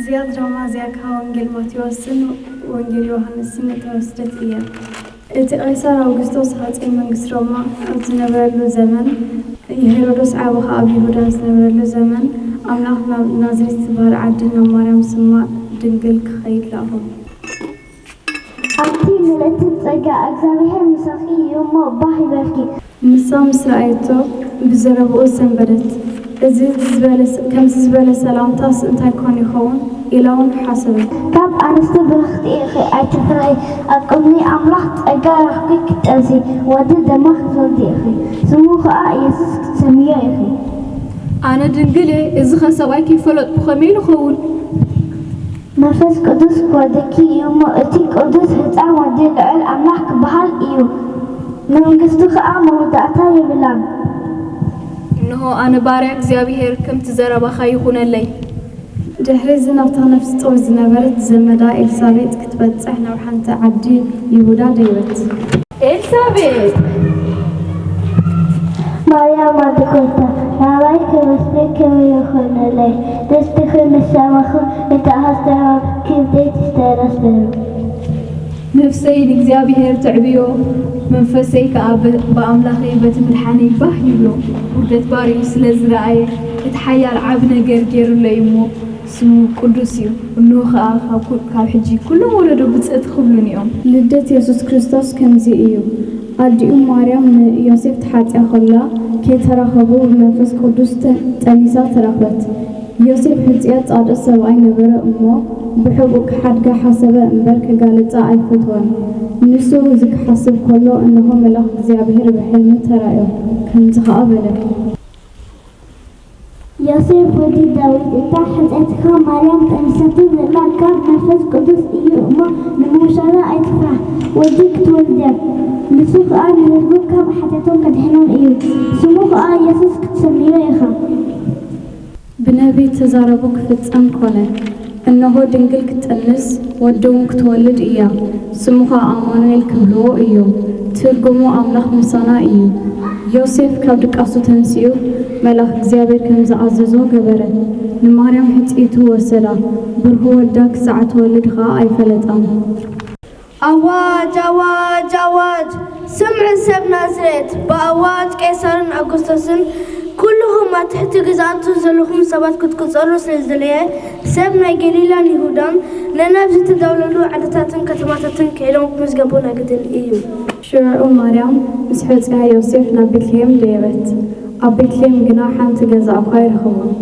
እዚኣ ድራማ እዚኣ ካብ ወንጌል ማቴዎስን ወንጌል ዮሃንስን እተወስደት እያ። እቲ ቄሳር ኣውግስጦስ ሃጸይ መንግስቲ ሮማ ኣብ ዝነበረሉ ዘመን፣ ሄሮዶስ ዓቢ ኸኣ ኣብ ይሁዳ ኣብ ዝነበረሉ ዘመን፣ ኣምላኽ ናብ ናዝሬት እትበሃል ዓዲ ናብ ማርያም ስማ ድንግል ክኸይድ ለኣኾ። ኣንቲ ምልእቲ ጸጋ፣ እግዚኣብሔር ምሳኺ እዩ እሞ፣ ባህ ይበልኪ። ንሳ ምስ ረኣየቶ፣ ብዘረባኡ ሰንበደት። እዚ ዝበለ፣ ከምዚ ዝበለ ሰላምታስ እንታይ ኮን ይኸውን? ኢላ እውን ሓሰበት። ካብ ኣንስቲ ብርኽቲ ኢኺ፣ ኣይትፍርሒ። ኣብ ቅድሚ ኣምላኽ ጸጋ ረኽቢ ክትጠንሲ፣ ወዲ ድማ ክትወልዲ ኢኺ። ስሙ ኸኣ ኢየሱስ ክትሰምዮ ኢኺ። ኣነ ድንግል እየ፣ እዚኸ ሰብኣይ ከይፈለጥኩ ከመይ ኢሉ ኸውን? መንፈስ ቅዱስ ክወርደኪ እዩ እሞ፣ እቲ ቅዱስ ህጻን ወዲ ልዑል ኣምላኽ ክበሃል እዩ። መንግስቱ ኸኣ መወዳእታ የብላን። እንሆ ኣነ ባርያ እግዚኣብሔር፣ ከምቲ ዘረባኻ ይኹነለይ። ድሕሪዚ ናብታ ነፍሲ ጡር ዝነበረት ዘመዳ ኤልሳቤጥ ክትበጽሕ ናብ ሓንቲ ዓዲ ይሁዳ ደየበት። ኤልሳቤጥ! ማርያም ኣደ ጎይታ፣ ናባይ ክመጽእ ከመይ ይኹነለይ? ደስትኺ ንሰማኹ፣ እቲ ኣስተራረብኪ ክንደይ ትስተረስሩ። ነፍሰይ ንእግዚኣብሔር ተዕብዮ፣ መንፈሰይ ከኣ ብ-፣ ብኣምላኸይ በቲ ምድሓነይ ባህ ይብሎ። ውርደት ባርዩ ስለ ዝረኣየ፣ እቲ ሓያል ዓቢ ነገር ገይሩለይ እሞ፣ ስሙ ቅዱስ እዩ። እንሆ ኸኣ ካብ ኩ-፣ ካብ ሕጂ ኩሎም ወለዶ ብጽእቲ ክብሉኒ እዮም። ልደት የሱስ ክርስቶስ ከምዚ እዩ። ኣዲኡ ማርያም ንዮሴፍ ተሓጽያ ኸላ ከይተራኸቡ ብመንፈስ ቅዱስ ተ-፣ ጠኒሳ ተረኽበት። ዮሴፍ ሕጹያ ጻድቕ ሰብኣይ ነበረ እሞ፣ ብሕቡእ ክሓድጋ ሓሰበ እምበር፣ ከጋልጻ ኣይፈተወን። ንሱ እዚ ክሓስብ ከሎ፣ እንሆ መልኣኽ እግዚኣብሔር ብሕልሚ ተራእዮ፣ ከምዚ ኸኣ በለ። ዮሴፍ ወዲ ዳዊት፣ እታ ሕጽየትካ ማርያም ጠኒሳቶ ዘላ ካብ መንፈስ ቅዱስ እዩ እሞ፣ ንምውሻላ ኣይትፍራሕ። ወዲ ክትወልድ እያ፣ ንሱ ኸኣ ንህዝቡ ካብ ሓጢኣቶም ከድሕኖም እዩ። ስሙ ኸኣ የሱስ ክትሰምዮ ኢኻ። ብነቢይ እተዛረቦ ክፍጸም ኮነ። እንሆ፣ ድንግል ክትጥንስ፣ ወዲ እውን ክትወልድ እያ፣ ስሙ ኸኣ ኣማኑኤል ክብልዎ እዮም። ትርጉሙ ኣምላኽ ምሳና እዩ። ዮሴፍ ካብ ድቃሱ ተንሲኡ፣ መልኣኽ እግዚኣብሔር ከም ዝኣዘዞ ገበረ። ንማርያም ሕጽይቱ ወሰዳ፣ ብርሁ ወዳ ክሳዕ እትወልድ ኸኣ ኣይፈለጣን። ኣዋጅ! ኣዋጅ! ኣዋጅ! ስምዑ ሰብ ናዝሬት፣ ብኣዋጅ ቄሳርን ኣጉስቶስን ኩልኹም ኣብ ትሕቲ ግዝኣቱ ዘለኹም ሰባት ክትቁጸሩ ስለ ዝደለየ፣ ሰብ ናይ ገሊላን ይሁዳን ነናብ ዝተዳውለሉ ዓድታትን ከተማታትን ክኢሎም ክምዝገቡ ናይ ግድን እዩ። ሽዑ ማርያም ምስ ሕጹያ ዮሴፍ ናብ ቤትልሔም ደየበት። ኣብ ቤትልሔም ግና ሓንቲ ገዛ እኳ ኣይረኸቡን።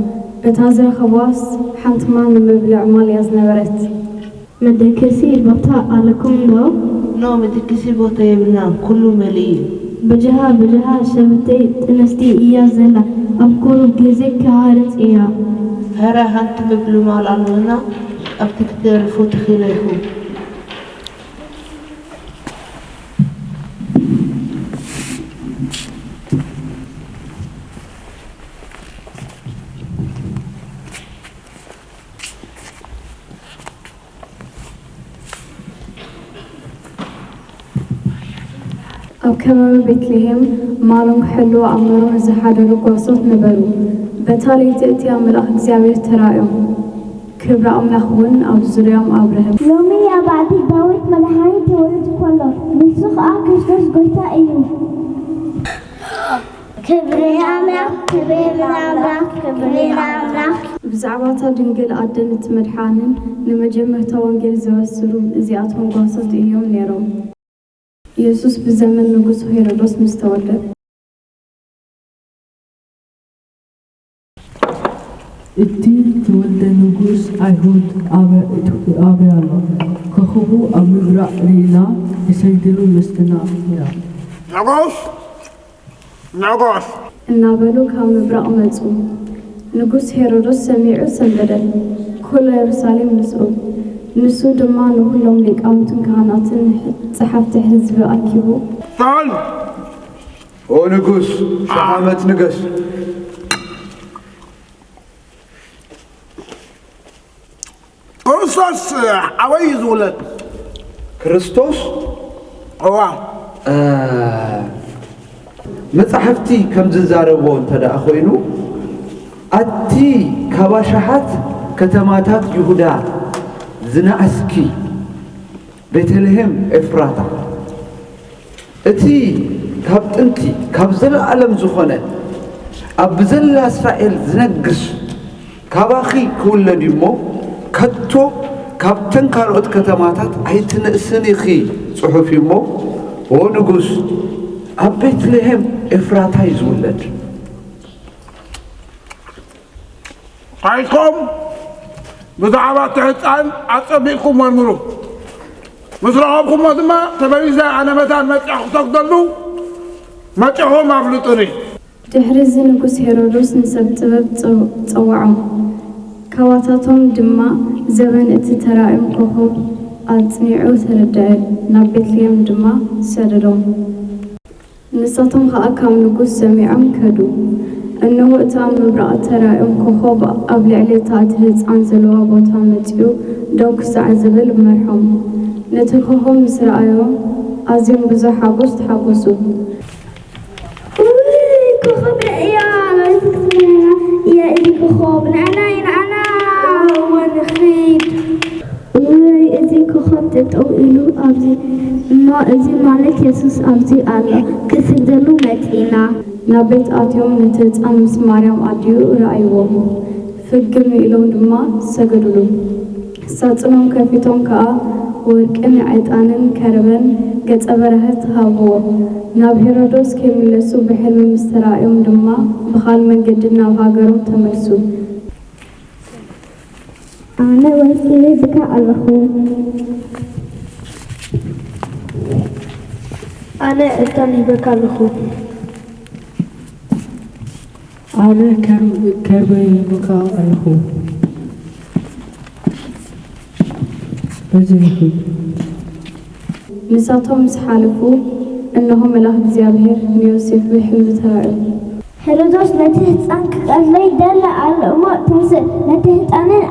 እታ ዝረኸቡዋስ ሓንትማ ንምብልዕ ማል እያ ዝነበረት። መደቀሲ ቦታ ኣለኩም ዶ? ኖ፣ መደቀሲ ቦታ የብልናን፣ ኩሉ መሊኡ እዩ። ብጅሃ፣ ብጅሃ፣ ሰበይተይ ጥንስቲ እያ ዘላ፣ ኣብ ቁሩብ ግዜ ክሃርጽ እያ። ሀረ፣ ሓንቲ መብልዕ ማል ኣለና፣ ኣብቲ ክትደርፉ ትኽእሉ ኢኹም። ኣብ ከባቢ ቤትልሔም ማሎም ክሕልዉ ኣብ መሮር ዝሓደሩ ጓሶት ነበሩ። በታ ለይቲ እቲኣ መልኣኽ እግዚኣብሔር ተራእዮም፣ ክብሪ ኣምላኽ እውን ኣብ ዙርያኦም ኣብርሀ። ሎሚ ኣብ ዓዲ ዳዊት መድሓኒ ተወሊዱኩም ኣሎ፣ ንሱ ኸኣ ክርስቶስ ጐይታ እዩ። ክብሪ ንኣምላኽ፣ ክብሪ ንኣምላኽ፣ ክብሪ ንኣምላኽ። ብዛዕባ እታ ድንግል ኣደን እቲ መድሓኒን ንመጀመርታ ወንጌል ዘበስሩ እዚኣቶም ጓሶት እዮም ነይሮም። የሱስ ብዘመን ንጉስ ሄሮዶስ ምስ ተወልደ። እቲ ተወልደ ንጉስ ኣይሁድ ኣበ-፣ ኣበይ ኣሎ? ኮኸቡ ኣብ ምብራቕ ርኢና ንሰግደሉ ንወስደና ኢና። ንጉስ! ንጉስ! እናበሉ ካብ ምብራቕ መጹ። ንጉስ ሄሮዶስ ሰሚዑ ሰንበደ። ኩላ የሩሳሌም ምስኡ። ንሱ ድማ ንኹሎም ሊቃውንትን ካህናትን ጸሓፍቲ ህዝቢ ኣኪቡ። ሶል! ኦ ንጉስ፣ ሺሕ ዓመት ንገስ። ክርስቶስ ኣበይ እዩ ዝውለድ? ክርስቶስ እዋ እ፣ መጻሕፍቲ ከም ዝዛረብዎ እንተ ደኣ ኾይኑ፣ ኣቲ ካብ ኣሽሓት ከተማታት ይሁዳ ዝነኣስኪ ቤተልሔም ኤፍራታ፣ እቲ ካብ ጥንቲ ካብ ዘለኣለም ዝኾነ ኣብ ብዘላ እስራኤል ዝነግስ ካባኺ ክውለድ እሞ ከቶ ካብተን ካልኦት ከተማታት ኣይትንእስን ኢኺ። ጽሑፍ እዩ እሞ፣ ኦ ንጉስ፣ ኣብ ቤትልሔም ኤፍራታ እዩ ዝውለድ። ኣይትኮም ብዛዕባ እቲ ህፃን ኣፀቢቕኩም መርምሩ። ምስ ረኸብኩሞ ድማ ተመሊሰ ኣነ መታን መፂኣ ክሰግደሉ መፂኹም ኣፍልጡኒ። ድሕሪ እዚ ንጉስ ሄሮዶስ ንሰብ ጥበብ ጸው- ጸውዖም፣ ካባታቶም ድማ ዘበን እቲ ተራእዮም ኮኾብ ኣጽኒዑ ተረደአ፣ ናብ ቤትልሔም ድማ ሰደዶም። ንሳቶም ኸኣ ካብ ንጉስ ሰሚዖም ከዱ። እንሆ፣ እቲ ኣብ ምብራቕ እተራእዮም ኮኾብ ኣብ ልዕሊ እታ እቲ ህጻን ዘለዋ ቦታ መጺኡ ደው ክሳዕ ዝብል መርሖም። ነቲ ኮኾብ ምስ ረኣዮም ኣዝዮም ብዙሕ ሓጎስ ተሓጎሱ። ውይ ኮኾብ ርእያ ማለት ክትመና እያ። እዚ ኮኾብ ንኣና እዩ ንኣና እዋ ንኽድ። ውይ እዚ ኮኾብ ጠጠው ኢሉ ኣብዚ እሞ እዚ ማለት የሱስ ኣብዚ ኣሎ። ክስግደሉ መጺና። ናብ ቤት ኣትዮም ነቲ ህጻን ምስ ማርያም ኣዲኡ ረኣይዎ። ፍግም ኢሎም ድማ ሰገዱሉ። ሳጽኖም ከፊቶም ከኣ ወርቅን ዕጣንን ከርበን ገጸ በረኸት ሃብዎ። ናብ ሄሮዶስ ከይምለሱ ብሕልሚ ምስ ተራእዮም ድማ ብኻል መንገዲ ናብ ሃገሮም ተመልሱ። ኣነ ወርቂ ይህበካ ኣለኹ። ኣነ ዕጣን ይህበካ ኣለኹ። ኣነ ከርበ ይህበካ ኣለኹ። በዚ ይኹን። ንሳቶም ምስ ሓለፉ፣ እንሆ መልኣኽ እግዚኣብሔር ንዮሴፍ ብሕልሚ ተራእዩ። ሄሮዶስ ነቲ ህጻን ክቐትሎ ይደሊ ኣሎ እሞ ተንስእ፣ ነቲ ህጻንን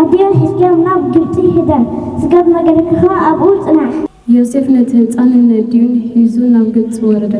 ኣዲኡን ሒዝካዮም ናብ ግብጺ ሂደን፣ ስጋብ መገደካ ከኣ ኣብኡ ጽናሕ። ዮሴፍ ነቲ ህጻንን ነዲኡን ሒዙ ናብ ግብጺ ወረደ።